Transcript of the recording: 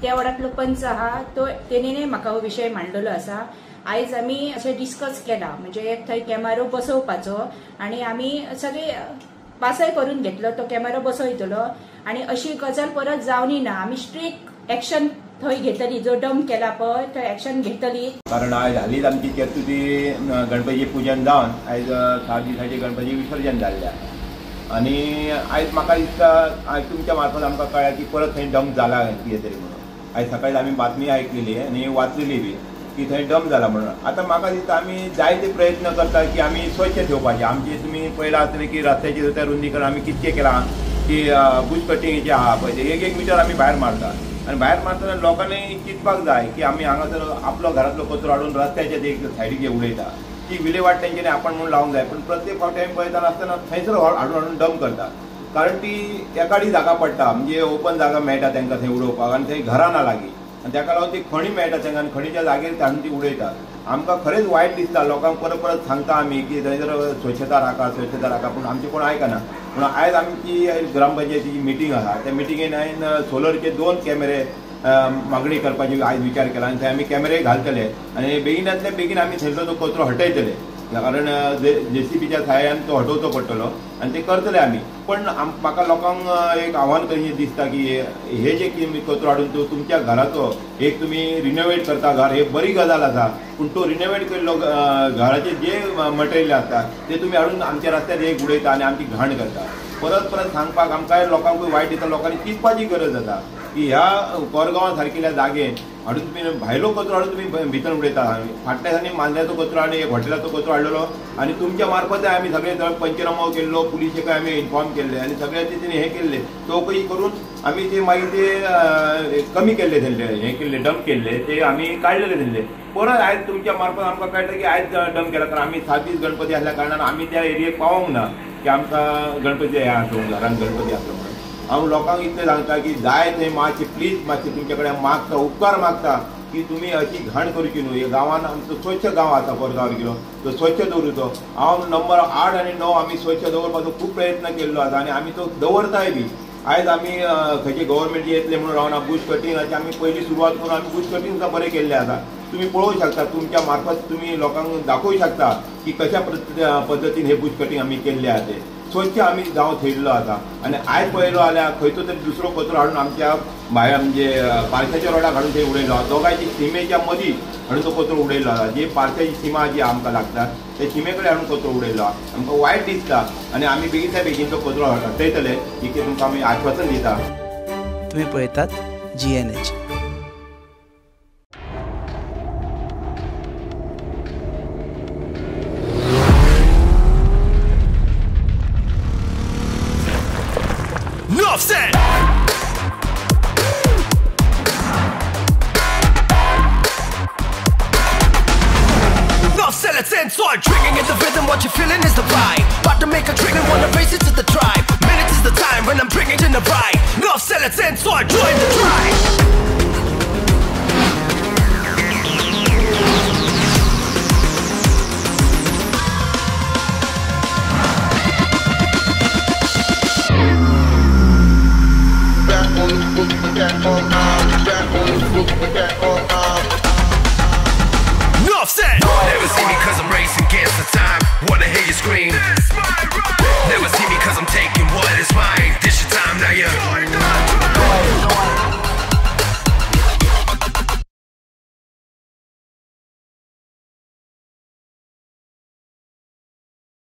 त्या वॉर्डांतलो पंच आहा तो तेणेनय म्हाका हो विशय मांडलेलो आसा. आयज आमी अशें डिस्कस केला, म्हणजे एक थंय कॅमेरो बसोवपाचो आनी आमी सगळे पासय करून घेतलो, तो कॅमेरो बसयतलो आनी अशी गजाल परत जावनी ना. आमी स्ट्रिक्ट एक्शन थंय घेतली, जो डंप केला पळय थंय एक्शन घेतली. कारण आयज हालींच आमची चतुर्थी गणपती पुजन जावन आयज 7 दिसांचे गणपती विसर्जन जाल्लें आसा आनी आयज म्हाका दिसता आयज तुमच्या मार्फत आमकां कळ्ळें की परत थंय डंप जाला कितें तरी म्हणून. आयज सकाळी आमी बातमी आयकलेली आनी वाचलेली बी की थंय डंप जाला म्हणून. आतां म्हाका दिसता आमी जायते प्रयत्न करता की आमी स्वच्छ ठेवपाचे. आमचे तुमी पळयलां आसतलें की रस्त्याचें सुद्दां रुंदीकरण आमी कितकें केलां की बुश कटिंगेचें आहा पळय, एक एक मिटर आमी भायर मारता आनी भायर मारतना लोकांनी चिंतपाक जाय की आमी हांगासर आपलो घरांतलो कचरो हाडून रस्त्याच्या एक सायडीक जे उडयता ती विलेवाट तेंच्यांनी आपण म्हणून लावंक जाय. पूण प्रत्येक फावटी आमी पळयतना आसतना थंयसर हाडून हाडून डंप करता, कारण ती एकाडी जागा पडटा, म्हणजे ओपन जागा मेळटा तांकां थंय उडोवपाक आनी थंय घरां ना लागीं आनी ताका लागून ती खणी मेळटा तांकां आनी खणीच्या जागेर हाडून ती उडयतात. आमकां खरेंच वायट दिसता, लोकांक परत परत सांगता आमी की थंयसर स्वच्छता राखा स्वच्छता राखा, पूण आमचें कोण आयकना. म्हणून आयज आमची ग्रामपंचायतीची मिटींग आसा, त्या मिटिंगेन हांवें सोलरचे 2 कॅमेरे मागणी करपाची आयज विचार केला आनी थंय आमी कॅमेरे घालतले आनी बेगिनांतले बेगीन आमी थंयसर तो कचरो हटयतले, कारण जेसीबीच्या सहाय्यान तो हटोवचो पडटलो आनी ते करतले आमी. पण म्हाका लोकांक एक आव्हान करीन दिसता की हे जे कितें कचरो हाडून तो तुमच्या घराचो एक तुमी रिनोवेट करता घर, हे बरी गजाल आसा, पूण तो रिनोवेट केल्लो घराचे जे मटेरियल आसता ते तुमी हाडून आमच्या रस्त्यार एक उडयता आनी आमची घाण करता. परत परत सांगपाक आमकां लोकांकूय वायट दिसता, लोकांनी चिंतपाची गरज आसा की ह्या कोरगांवा सारकिल्ल्या जागेन हाडून तुमी भायलो कचरो हाडून तुमी भितर उडयता. फाटल्या दिसांनी मांद्र्याचो कचरो आनी एक हॉटेलाचो कचरो हाडलेलो आनी तुमच्या मार्फत आमी सगळे पंचनामो केल्लो, पुलिशेकय आमी इन्फॉर्म केल्ले आनी सगळ्यांचे तेणी हें केल्लें, चवकशी करून आमी ते मागीर ते कमी केल्ले, थंयले हें केल्ले डंप केल्ले ते आमी काडलेले थंयले. परत आयज तुमच्या मार्फत आमकां कळटा की आयज डंप केला, कारण आमी 7 दीस गणपती आसल्या कारणान आमी त्या एरियेक पावोंक ना की आमकां गणपती हे आसलो घरान गणपती आसलो म्हणून. हांव लोकांक इतलें सांगता की जाय थंय मातशें प्लीज मातशें तुमचे कडेन मागता, उपकार मागता की तुमी अशी घाण करची न्हू. गांवान आमचो स्वच्छ गांव आसा कोरगांव किलो, तो स्वच्छ दवरुचो. हांव नंबर 8 आनी 9 आमी स्वच्छ दवरपाचो खूब प्रयत्न केल्लो आसा आनी आमी तो दवरताय बी. आयज आमी खंयचे गव्हर्मेंट येतले म्हणून रावना, बुश कटिंगाची आमी पयली सुरवात करून आमी बुश कटिंग सुद्दां बरें केल्लें आसा. तुमी पळोवंक शकता, तुमच्या मार्फत तुमी लोकांक दाखोवंक शकता की कशा पद्दतीन हे बुश कटिंग आमी केल्लें आसा, ते स्वच्छ आमी गांव थेयल्लो आसा. आनी आयज पळयलो जाल्यार खंयचो तरी दुसरो कचरो हाडून आमच्या भायर म्हणजे पारशाच्या रोडाक हाडून थंय उडयलो, दोगांयची सिमेच्या मदीं हाडून तो कचरो उडयलो आसा. जी पारशाची सिमा जी आमकां लागता त्या शिमे कडेन हाडून कचरो उडयलो, आमकां वायट दिसता आनी आमी बेगीनच्या बेगीन तो कचरो हटयतले इतकें तुमकां आमी आश्वासन दिता. तुमी पळयतात GNH. Enough said. Enough said, let's end. Start drinking at the rhythm, what you're feeling is the vibe. About to make a trigger, wanna race it to the tribe. Minutes is the time when I'm bringing in the ride. Enough said, let's end. Start join the tribe. Enough said. Never see me cause I'm racing against the time. Wanna hear you scream.